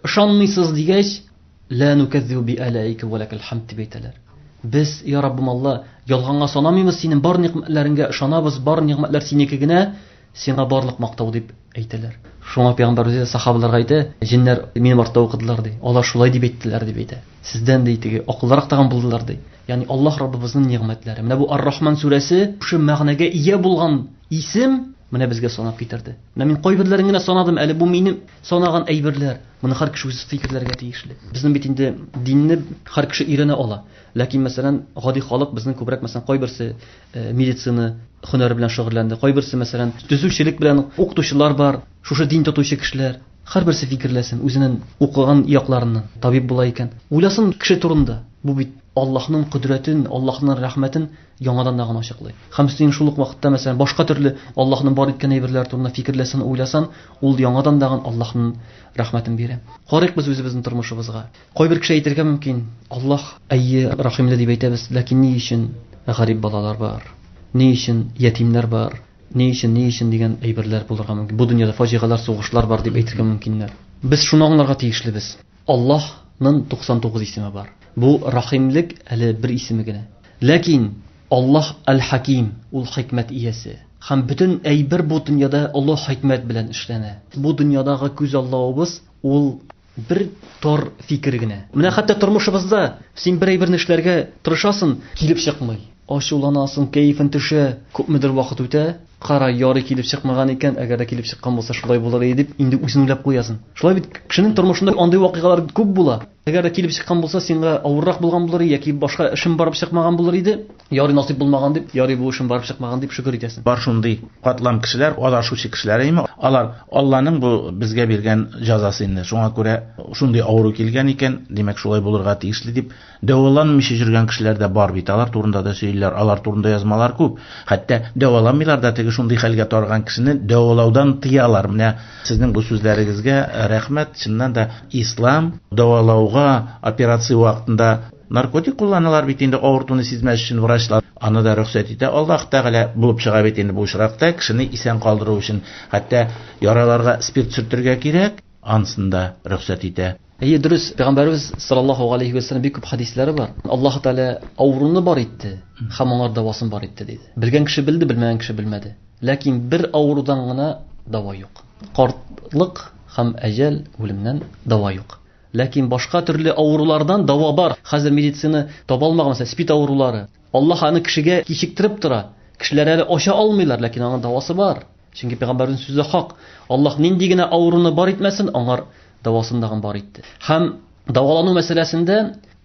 ышанмыйсыз дигәч, ла нукәззибу би алаика ва лакал хамд дип әйтәләр. Без, я Раббым Алла, ялганга санамыйбыз синең бар нигъмәтләреңгә ышанабыз, бар нигъмәтләр синеке генә. Сиңа барлык мактау дип әйтәләр. Шуңа пәйгамбәр үзе сахабаларга әйтә, җеннәр минем артта укыдылар ди. Алар шулай дип әйттеләр дип әйтә. Сездән ди теге акыллырак тагын булдылар ди. Ягъни Аллаһ Раббыбызның нигъмәтләре. Менә бу Ар-Рахман сүрәсе шушы мәгънәгә ия булган исем менә безгә санап китерде. Менә мин кайберләрен генә санадым, әле бу минем санаган әйберләр. Моны һәр кеше үзе фикерләргә тиешле. Безнең бит инде динне һәр кеше өйрәнә ала. Ләкин, мәсәлән, гади халык безнең күбрәк, мәсәлән, кайберсе медицина һөнәре белән шөгыльләнде, кайберсе, мәсәлән, төзүчелек белән укытучылар бар, шушы дин тотучы кешеләр. Һәрберсе фикерләсен, үзенең укыган якларыннан, табиб була икән. Уйласын кеше турында. Бу бит Аллаһның кодрәтен, Аллаһның рәхмәтен яңадан да гына ачыклый. Һәм син шул ук вакытта, мәсәлән, башка төрле Аллаһның бар иткән әйберләр турында фикерләсән, уйласан, ул яңадан да Аллаһның рәхмәтен бирә. Карыйк без үзебезнең тормышыбызга. Кайбер кеше әйтергә мөмкин, Аллаһ әйе рәхимле дип әйтәбез, ләкин ни өчен гарип балалар бар? Ни өчен ятимнәр бар? Ни өчен, ни өчен дигән әйберләр булырга мөмкин. Бу дөньяда фаҗигалар, сугышлар бар дип әйтергә мөмкиннәр. Без шуны аңларга тиешлебез. Аллаһның 99 исеме бар. Бу рәхимлек әле бер исеме генә. Ләкин Аллаһ Әл-Хаким, ул хикмәт иясе. Һәм бөтен әйбер бу дөньяда олы хикмәт белән эшләнә. Бу дөньядагы күз аллавыбыз ул бер тар фикер генә. Менә хәтта тормышыбызда син бер әйберне эшләргә тырышасың, килеп чыкмый. Ачуланасың, кәефен төшә, күпмедер вакыт үтә, кара, ярый килеп чыкмаган икән, әгәр дә килеп чыккан булса, шулай булыр иде дип, инде үзең уйлап куясың. Шулай бит, кешенең тормышында андый вакыйгалар күп була. Әгәр дә килеп чыккан булса, сиңа авыррак булган булыр иде, яки башка эшем барып чыкмаган булыр иде. Ярый насыйп булмаган дип, ярый бу эшем барып чыкмаган дип шөкер итәсең. Бар шундый катлам кешеләр, адашучы кешеләр әйме, алар Алланың бу безгә биргән җазасы инде. Шуңа күрә шундый авыру килгән икән, димәк шулай булырга тиешле дип дәваланмыйча йөргән кешеләр дә бар бит. Алар турында да сөйлиләр, алар турында язмалар күп. Хәтта дәваланмыйлар да, теге шундый хәлгә тарган кешене дәвалаудан тыялар. Менә сезнең бу сүзләрегезгә рәхмәт. Чыннан да ислам дәвалауга операция вакытында наркотик кулланалар бит инде авыртуны сизмәс өчен врачлар аны да рөхсәт итә. Аллаһ Тәгалә булып чыга бит инде бу очракта кешене исән калдыру өчен. Хәтта яраларга спирт сөртергә кирәк, анысын да рөхсәт итә. Әйе, дөрес, Пәйгамбәребез саллаллаһу алейхи ва сәлләм бик күп хәдисләре бар. Аллаһ Тәгалә авыруны бар итте һәм аңар дәвасын бар итте диде. Белгән кеше белде, белмәгән кеше белмәде. Ләкин бер авырудан гына дәва юк. Картлык һәм әҗәл, үлемнән дәва юк. Ләкин башка төрле авырулардан дәва бар. Хәзер медицина таба алмаган, мәсәлән, СПИД авырулары. Аллаһ аны кешегә кичектереп тора. Кешеләр әле ача алмыйлар, ләкин аның дәвасы бар. Чөнки пәйгамбәрнең сүзе хак. Аллаһ нинди генә авыруны бар итмәсен, аңар дәвасын дагын бар итте. Һәм дәвалану мәсьәләсендә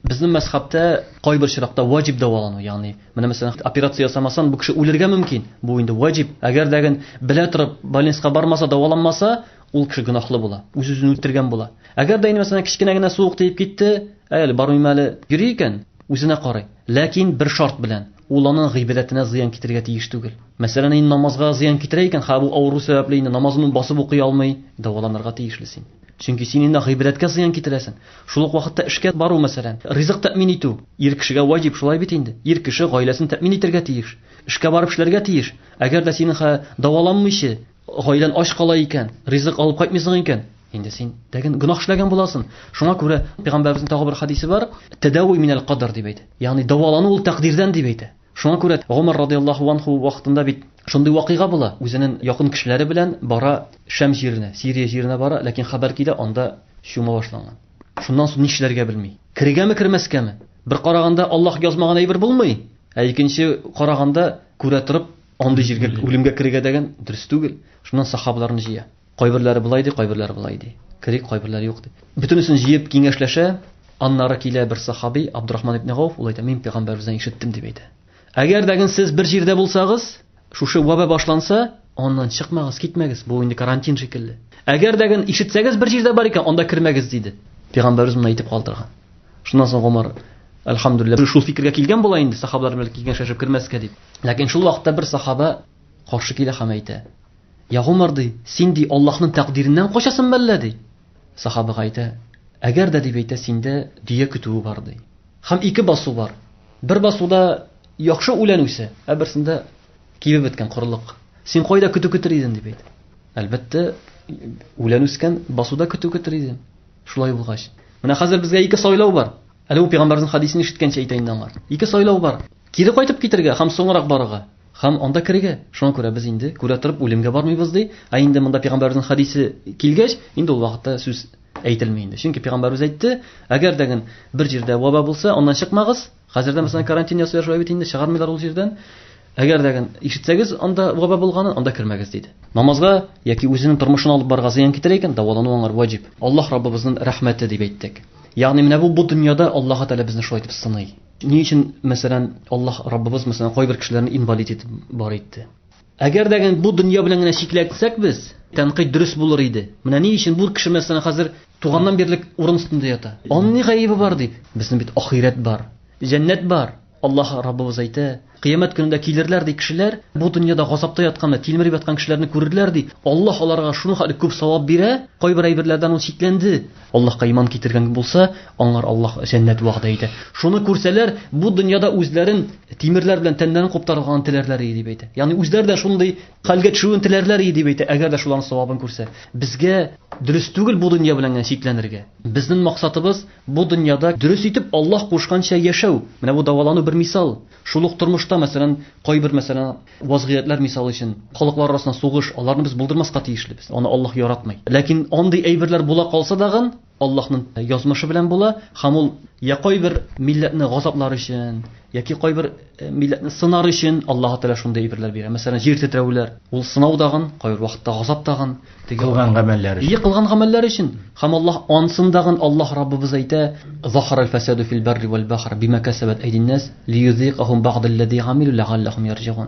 безнең мәзхәбтә кайбер очракта ваҗиб дәвалану, ягъни менә мәсәлән, операция ясамасан, бу кеше үлергә мөмкин. Бу инде ваҗиб. Әгәр дә белә торып больницага бармаса, дәваланмаса, ул кеше гөнаһлы була, үз-үзен үтергән була. Әгәр дә инде мәсәлән кечкенә генә суык тиеп китте, әле бармыйм әле, йөри икән, үзенә карый. Ләкин бер шарт белән, ул аның гыйбадәтенә зыян китерергә тиеш түгел. Мәсәлән, инде намазга зыян китерә икән, һә бу авыру сәбәпле инде намазын басып укый алмый, дәваланырга тиешле син. Чөнки син инде гыйбадәткә зыян китерәсең. Шул ук вакытта эшкә бару, мәсәлән, ризык тәэмин итү, ир кешегә ваҗиб, шулай бит инде. Ир кеше гаиләсен тәэмин итәргә тиеш, эшкә барып эшләргә тиеш. Әгәр дә синең хә дәваланмыйча, гаиләң ач кала икән, ризык алып кайтмыйсың икән, инде син тәген гөнаһ эшләгән буласың. Шуңа күрә пәйгамбәребезнең тагы бер хадисе бар, тәдәви минәл кадр дип әйтә. Ягъни дәвалану ул тәкъдирдән дип әйтә. Шуңа күрә Гомар радиаллаһу анху вакытында бит шундый вакыйга була, үзенең якын кешеләре белән бара Шәм җиренә, Сирия җиренә бара, ләкин хәбәр килә, анда чума башланган. Шуннан соң нишләргә белми. Керергәме, кермәскәме? Бер караганда Аллаһ язмаган әйбер булмый, ә икенче караганда күрә торып андый җиргә үлемгә керергә дигән дөрес түгел. Шуннан сахабаларны җыя. Кайберләре болай ди, кайберләре болай ди. Керик, кайберләре юк ди. Бөтенесен җыеп киңәшләшә. Аннары килә бер сахаби, Абдурахман ибн Гауф, ул әйтә, мин пәйгамбәребездән ишеттем дип әйтә. Әгәр дә сез бер җирдә булсагыз, шушы ваба башланса, аннан чыкмагыз, китмәгез, бу инде карантин шикелле. Әгәр дә ишетсәгез бер җирдә бар икән, анда кермәгез диде. Пәйгамбәребез моны әйтеп калдырган. Шуннан соң Гомар, әлхәмдүлилләһ, шул фикергә килгән була инде, сахабалар белән киңәшләшеп кермәскә дип. Ләкин шул вакытта бер сахаба каршы килә һәм әйтә: "Я Гомар, ди, син ди Аллаһның тәкъдиреннән качасың мәллә ди?" Сахабага әйтә: "Әгәр дә дип әйтә, синдә дөя көтүе бар ди. Һәм ике басу бар. Бер басуда яхшы үлән үсә, ә берсендә кибеп беткән корылык. Син кайда көтү көтер идең дип әйтә. Әлбәттә, үлән үскән басуда көтү көтер идем. Шулай булгач, менә хәзер безгә ике сайлау бар. Әле ул пәйгамбәрнең хадисен ишеткәнчә әйтә инде аңар. Ике сайлау бар. Кире кайтып китергә һәм соңрак барырга. Һәм анда керергә. Шуңа күрә без инде күрә торып үлемгә бармыйбыз ди. Ә инде монда пәйгамбәребезнең хадисе килгәч, инде ул вакытта сүз әйтелми инде. Чөнки пәйгамбәребез әйтте, әгәр дә бер җирдә ваба булса, аннан чыкмагыз. Хәзер дә мәсәлән карантин ясыйлар шулай бит инде, чыгармыйлар ул җирдән. Әгәр дә ишетсәгез, анда ваба булганын, анда кермәгез диде. Намазга яки үзенең тормышын алып барырга зыян китерә икән, дәвалану аңар ваҗиб. Аллаһ Раббыбызның рәхмәте дип әйттек. Ягъни менә бу дөньяда Аллаһ Тәгалә безне шулай итеп сыный. Ни өчен, мәсәлән, Аллаһ Раббыбыз мәсәлән кайбер кешеләрне инвалид итеп бар итте? Әгәр дә бу дөнья белән генә чикләтсәк без, тәнкыйть дөрес булыр иде. Менә ни өчен бу кеше мәсәлән хәзер туганнан бирле урын өстендә ята? Аның ни гаебе бар дип? Безнең бит ахирәт бар, җәннәт бар. Аллаһ Раббыбыз әйтә, кыямәт көнендә килерләр ди кешеләр, бу дөньяда газапта яткан, тилмереп яткан кешеләрне күрерләр ди. Аллаһ аларга шуны хәтле күп савап бирә, кайбер әйберләрдән ул чикләнде. Аллаһка иман китергән булса, аңар Аллаһ җәннәт вәгъдә итә. Шуны күрсәләр, бу дөньяда үзләрен тимерләр белән тәннәрен куптарылганын теләрләр иде дип әйтә. Ягъни үзләре дә шундый хәлгә төшүен теләрләр иде дип әйтә, әгәр дә шуларның савабын күрсә. Безгә дөрес түгел бу дөнья белән генә чикләнергә. Безнең максатыбыз бу дөньяда дөрес итеп Аллаһ кушканча яшәү. Менә бу дәвалану бер мисал. Шул ук тормышта, мәсәлән, кайбер, мәсәлән, вазгыятьләр мисал өчен, халыклар арасында сугыш, аларны без булдырмаска тиешлебез. Аны Аллаһ яратмый. Ләкин андый әйберләр була калса дагын, Аллаһның язмышы белән була, һәм ул я кайбер милләтне газаплар өчен, яки кайбер милләтне сынар өчен Аллаһ Тәгалә шундый әйберләр бирә. Мәсәлән, җир тетрәүләр, ул сынау дагын, кайбер вакытта газап дагын, кылган гамәлләр өчен. Ие, кылган гамәлләр өчен. Һәм Аллаһ ансын дагын Аллаһ Раббыбыз әйтә: "Захарал фасаду фил барри вал бахр бима касабат айдин нас лиюзикахум бa'даллази амилу лa'аллахум ярҗигун."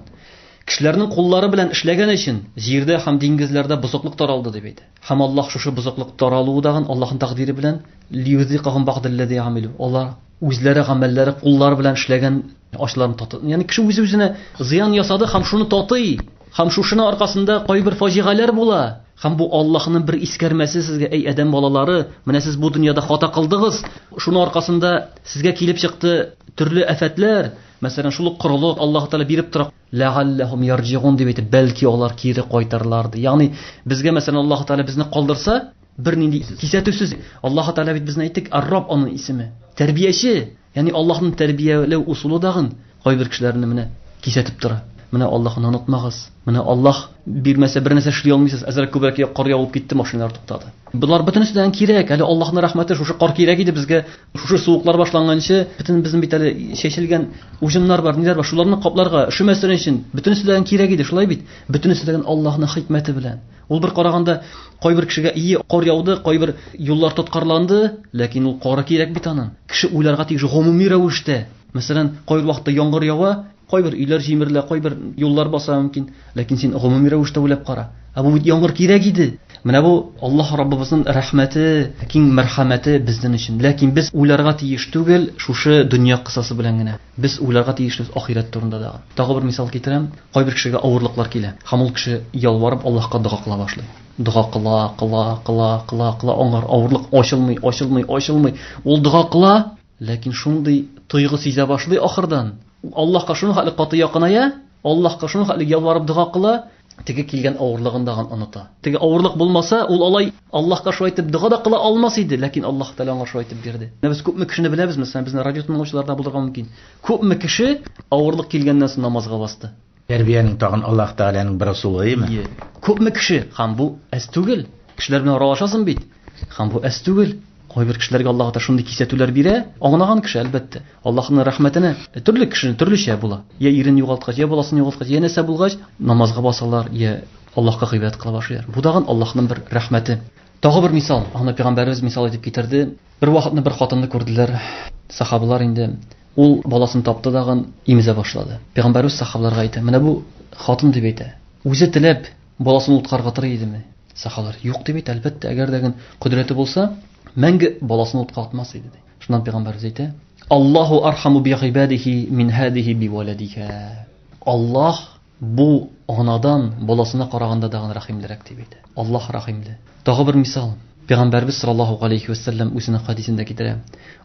Кешеләрнең куллары белән эшләгән өчен җирдә һәм диңгезләрдә бозыклык таралды дип әйтә. Һәм Аллаһ шушы бозыклык таралуы дагын Аллаһның тәкъдире белән лиюзикахум бa'даллази амилу. Алар үзләре гамәлләре куллары белән эшләгән ачларын таты. Ягъни кеше үзе үзенә зыян ясады һәм шуны татый. Һәм шушының аркасында кайбер фаҗигаләр була. Һәм бу Аллаһның бер искәрмәсе сезгә, әй адәм балалары, менә сез бу дөньяда хата кылдыгыз. Шуның аркасында сезгә килеп чыкты төрле афәтләр, мәсәлән, шул ук корылык Аллаһ Тәгалә биреп тора. Ләгалләһум ярҗигун дип әйтеп, бәлки алар кире кайтырлар ди. Ягъни безгә мәсәлән Аллаһ Тәгалә безне калдырса, бернинди кисәтүсез. Аллаһ Тәгалә бит безне әйттек, Ар-Раб аның исеме. Тәрбияче. Ягъни Аллаһның тәрбияләү усулы дагын кайбер кешеләрне менә кисәтеп тора. Менә Аллаһны онытмагыз. Менә Аллаһ бирмәсә бер нәрсә эшли алмыйсыз. Әзрәк күбрәк кар явып китте, машиналар туктады. Болар бөтенесе дә кирәк. Әле Аллаһның рәхмәте шушы кар кирәк иде безгә. Шушы суыклар башланганчы, бөтен безнең бит әле чәчелгән уҗымнар бар, ниләр бар, шуларны капларга, өшемәсен өчен бөтенесе дә кирәк иде, шулай бит? Бөтенесе дә Аллаһның хикмәте белән. Ул бер караганда кайбер кешегә ие кар яуды, кайбер юллар тоткарланды, ләкин ул кары кирәк бит аның. Кеше уйларга тиеш гомуми рәвештә. Мәсәлән, кайбер вакытта яңгыр ява, кайбер өйләр җимерелә, кайбер юллар баса мөмкин, ләкин син гомуми рәвештә уйлап кара. Ә бу бит яңгыр кирәк иде. Менә бу Аллаһ Раббыбызның рәхмәте, киң мәрхәмәте безнең өчен. Ләкин без уйларга тиеш түгел шушы дөнья кысасы белән генә. Без уйларга тиешлебез ахирәт турында да. Тагы бер мисал китерәм. Кайбер кешегә авырлыклар килә. Һәм ул кеше ялварып Аллаһка дога кыла башлый. Дога кыла, кыла, кыла, кыла, кыла, аңар авырлык ачылмый, ачылмый, ачылмый. Ул дога кыла, ләкин шундый тойгы сизә башлый ахырдан. Аллаһка шуның хәтле каты якыная, Аллаһка шуның хәтле ялварып дога кыла, теге килгән авырлыгын дагын оныта. Теге авырлык булмаса, ул алай Аллаһка шулай итеп дога да кыла алмас иде, ләкин Аллаһ Тәгалә аңа шулай итеп бирде. Менә без күпме кешене беләбез, мәсәлән, безнең радио тыңлаучылар да булырга мөмкин. Күпме кеше авырлык килгәннән соң намазга басты. Тәрбиянең тагын Аллаһ Тәгаләнең бер ысулы, әйеме? Ие. Күпме кеше, һәм бу әз түгел. Кешеләр белән аралашасың бит. Һәм бу әз түгел. Кайбер кешеләргә Аллаһ Тәгалә шундый кисәтүләр бирә, аңлаган кеше, әлбәттә. Аллаһның рәхмәтенә төрле кешене төрлечә була. Я ирен югалткач, я баласын югалткач, я нәрсә булгач, намазга басалар, я Аллаһка гыйбадәт кыла башлыйлар. Бу тагын Аллаһның бер рәхмәте. Тагы бер мисал, аны пәйгамбәребез мисал итеп китерде. Бер вакытны бер хатынны күрделәр. Сахабалар инде ул баласын тапты дагын имезә башлады. Пәйгамбәребез сахабаларга әйтә: "Менә бу хатын дип әйтә. Үзе теләп баласын утка ыргытыр идеме?" Сахабалар: "Юк" дип әйтә, әлбәттә, әгәр дә кодрәте булса, мәңге баласын утка атмас иде ди. Шуннан пәйгамбәребез әйтә: "Аллаһу архаму би гыйбадихи мин һадихи би валадиха." Аллаһ бу анадан баласына караганда тагын рәхимлерәк дип әйтә. Аллаһ рәхимле. Тагы бер мисал. Пәйгамбәрбез саллаллаһу алейхи ва саллям үзенең хадисендә китерә.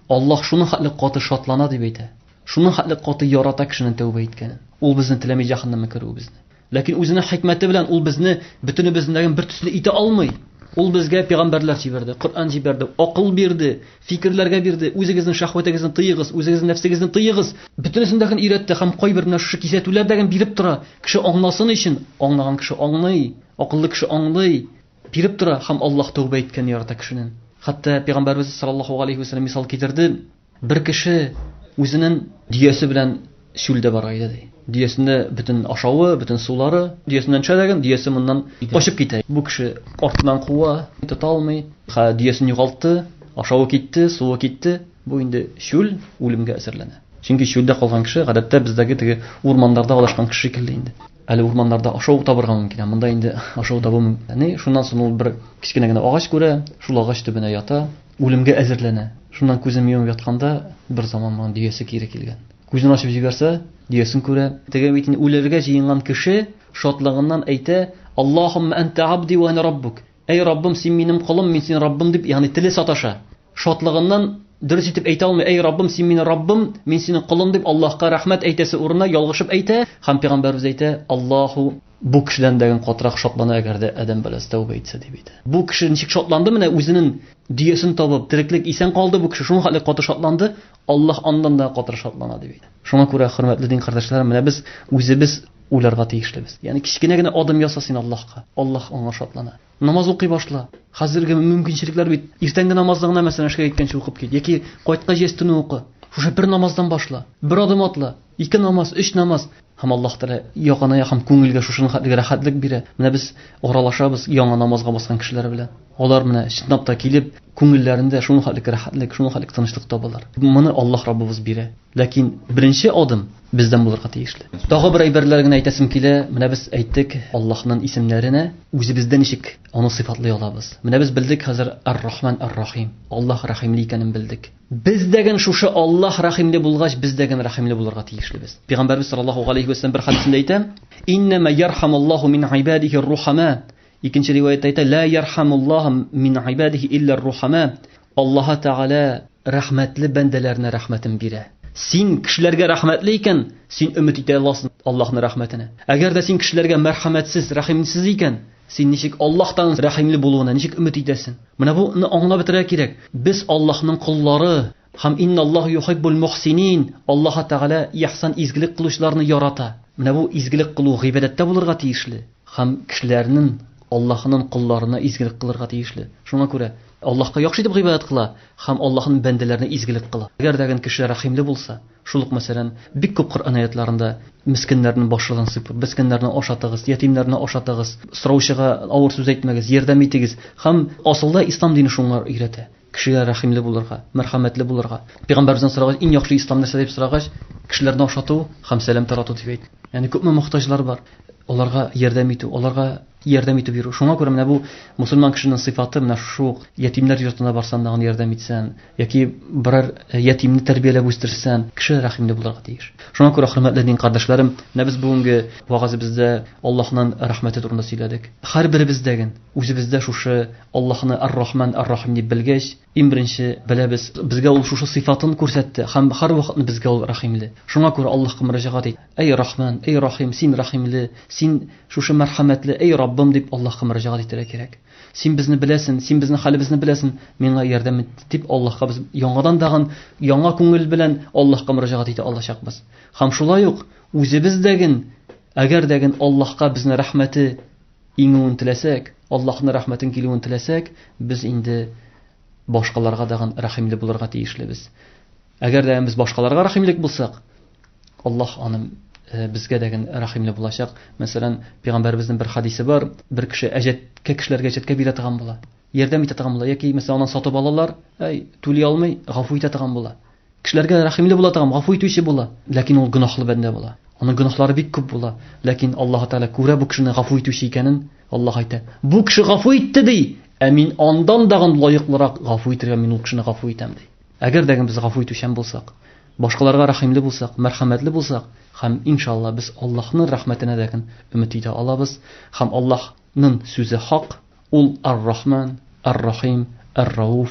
Аллаһ шуның хәтле каты шатлана дип әйтә. Шуның хәтле каты ярата кешенең тәүбә иткәнен. Ул безне теләми җәһәннәмгә керүебезне. Ләкин үзенең хикмәте белән ул безне бөтенебезне бер төсле итә алмый. Ул безгә пәйгамбәрләр җибәрде, Коръән җибәрде, акыл бирде, фикерләргә бирде. Үзегезнең шәһвәтегезне тыегыз, үзегезнең нәфсегезне тыегыз. Бөтенесен дә өйрәтте һәм кайбер менә шушы кисәтүләр дә биреп тора. Кеше аңласын өчен, аңлаган кеше аңлый, акыллы кеше аңлый. Биреп тора һәм Аллаһ тәүбә иткән ярата кешенең. Хәтта пәйгамбәрбез саллаллаһу алейхи ва саллям мисал китерде. Бер кеше үзенең дөясе белән чүлдә бара иде ди. Дөясендә бөтен ашавы, бөтен сулары, дөясеннән төшә дәген, дөясе моннан качып китә. Бу кеше артыннан куа, тота алмый. Ха, дөясен югалтты, ашавы китте, суы китте. Бу инде чүл үлемгә әзерләнә. Чөнки чүлдә калган кеше гадәттә бездәге теге урманнарда адашкан кеше шикелле инде. Әле урманнарда ашау табырга мөмкин, ә монда инде ашау табу мөмкин. Шуннан соң ул бер кечкенә генә агач күрә, шул агач төбенә ята, үлемгә әзерләнә. Шуннан күзен йомып ятканда бер заман моның дөясе кире килгән. Күзен ачып җибәрсә, дөясен күрә. Теге бит инде үләргә җыенган кеше шатлыгыннан әйтә: "Аллаһумма анта абди ва ана раббук". Әй Раббым, син минем колым, мин синең Раббым дип, ягъни теле саташа. Шатлыгыннан дөрес итеп әйтә алмый. Әй Раббым, син минем Раббым, мин синең колың дип Аллаһка рәхмәт әйтәсе урынына ялгышып әйтә һәм пәйгамбәребез әйтә: "Аллаһу бу кешедән дә катырак шатлана, әгәр дә адәм баласы тәүбә итсә" дип әйтә. Бу кеше ничек шатланды менә үзенең дөясен табып, тереклек исән калды бу кеше, шуның хәтле каты шатланды, Аллаһ аннан да катырак шатлана дип әйтә. Шуңа күрә, хөрмәтле дин кардәшләрем, менә без үзебез уйларга тиешлебез. Ягъни кечкенә генә адым яса син Аллаһка, Аллаһ аңа шатлана. Намаз укый башла. Хәзерге мөмкинчелекләр бит иртәнге намазны гына мәсәлән эшкә киткәнче укып кит яки кайткач ястүне укы. Шушы бер намаздан башла. Бер адым атла. Ике намаз, өч намаз. Һәм Аллаһ Тәгалә якыная һәм күңелгә шушының хәтле рәхәтлек бирә. Менә без аралашабыз яңа намазга баскан кешеләр белән. Алар менә чынлап та килеп, күңелләрендә шуның хәтле рәхәтлек, шуның хәтле тынычлык табалар. Моны Аллаһ Раббыбыз бирә. Ләкин беренче адым бездән булырга тиешле. Тагы бер әйберләр генә әйтәсем килә. Менә без әйттек Аллаһның исемнәренә үзебездә ничек аны сыйфатлый алабыз. Менә без белдек хәзер Ар-Рахман Ар-Рахим. Аллаһ рәхимле икәнен белдек. Без дәген шушы Аллаһ рәхимле булгач, без дәген рәхимле булырга тиешлебез. Пәйгамбәрбез саллаллаһу алейхи ва саллям бер хәдисендә әйтә: "Иннама ярхамуллаһу мин ибадихи рухама". Икенче риваятта әйтә: "Ла ярхамуллаһу мин ибадихи илля рухама". Аллаһ Тәгалә рәхмәтле бәндәләренә рәхмәтен бирә. Син кешеләргә рәхмәтле икән, син өмет итә аласың Аллаһның рәхмәтенә. Әгәр дә син кешеләргә мәрхәмәтсез, рәхимсез икән, син ничек Аллаһтан рәхимле булуына ничек өмет итәсең? Менә буны аңлап бетерергә кирәк. Без Аллаһның коллары һәм инналлаһу юхиббул мухсинин. Аллаһ Тәгалә ихсан изгелек кылучыларны ярата. Менә бу изгелек кылу гыйбадәттә булырга тиешле һәм кешеләрнең Аллаһның колларына изгелек кылырга тиешле. Шуңа күрә Аллаһка яхшы итеп гыйбадәт кыла һәм Аллаһның бәндәләренә изгелек кыла. Әгәр дә кеше рәхимле булса, шул ук мәсәлән, бик күп Коръән аятларында мескеннәрнең башларын сыйпап, мескеннәрне ашатыгыз, ятимнәрне ашатыгыз, сораучыга авыр сүз әйтмәгез, ярдәм итегез. Һәм асылда ислам дине шуңа өйрәтә. Кешегә рәхимле булырга, мәрхәмәтле булырга. Пәйгамбәребездән сорагач, иң яхшы ислам нәрсә дип сорагач, кешеләрне ашату һәм сәлам тарату дип әйтте. Ягъни күпме мохтаҗлар бар, аларга ярдәм итү, аларга ярдәм итеп йөрү. Шуңа күрә менә бу мусульман кешенең сыйфаты менә шушы ук ятимнәр йортына барсаң да аны ярдәм итсәң, яки берәр ятимне тәрбияләп үстерсәң, кеше рәхимле булырга тиеш. Шуңа күрә, хөрмәтле дин кардәшләрем, менә без бүгенге вәгазебездә Аллаһның рәхмәте турында сөйләдек. Һәрберебездәген үзебездә шушы Аллаһны Ар-Рахман Ар-Рахим дип белгәч, иң беренче беләбез, безгә ул шушы сыйфатын күрсәтте һәм һәрвакытны безгә ул рәхимле. Шуңа күрә Аллаһка мөрәҗәгать ит. Әй Рахман, әй Рахим, син рәхимле, син шушы мәрхәмәтле, әй Раббым дип Аллаһка мөрәҗәгать итәргә кирәк. Син безне беләсен, син безнең хәлебезне беләсен, миңа ярдәм ит дип Аллаһка без яңадан тагын яңа күңел белән Аллаһка мөрәҗәгать итә алачакбыз. Һәм шулай ук үзебез дәген, әгәр дәген Аллаһка безне рәхмәте иңүен теләсәк, Аллаһның рәхмәтен килүен теләсәк, без инде башкаларга дагын рәхимле булырга тиешлебез. Әгәр дә без башкаларга рәхимлек булсак, Аллаһ аны безгә дә рәхимле булачак. Мәсәлән, пәйгамбәребезнең бер хадисе бар, бер кеше әҗәткә кешеләргә әҗәткә бирә торган була. Ярдәм итә торган була яки мәсәлән аннан сатып алалар, әй, түли алмый, гафу итә торган була. Кешеләргә рәхимле була торган, гафу итүче була, ләкин ул гөнаһлы бәндә була. Аның гөнаһлары бик күп була, ләкин Аллаһ Тәгалә күрә бу кешене гафу итүче икәнен, Аллаһ әйтә: "Бу кеше гафу итте ди, ә мин андан дагын лаеклырак гафу итергә мин ул кешене гафу итәм ди." Әгәр дә без гафу итүчән булсак, башкаларга рәхимле булсак, мәрхәмәтле булсак, һәм иншалла без Аллаһның рәхмәтенә дә өмет итә алабыз, һәм Аллаһның сүзе хак, ул Ар-Рахман, Ар-Рахим, Ар-Рауф,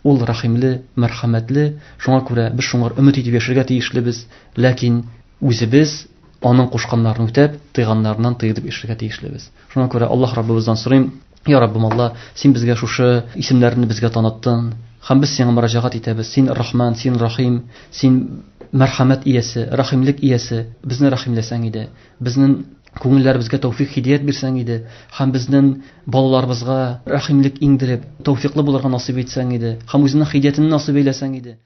ул рәхимле, мәрхәмәтле, шуңа күрә без шуңар өмет итеп яшәргә тиешлебез, ләкин үзебез аның кушканнарын үтәп, тыйганнарыннан тыелып яшәргә тиешлебез. Шуңа күрә Аллаһ Раббыбыздан сорыйм, Я Раббым Алла, син безгә шушы исемнәрне безгә таныттың. Һәм без сиңа мөрәҗәгать итәбез. Син Рахман, син Рахим, син мәрхәмәт иясе, рәхимлек иясе. Безне рәхимләсәң иде. Безнең күңелләребезгә тәүфик һидият бирсәң иде һәм безнең балаларыбызга рәхимлек иңдереп, тәүфиклы булырга насыйп итсәң иде һәм үзеңнең һидиятеңне насыйп әйләсәң иде.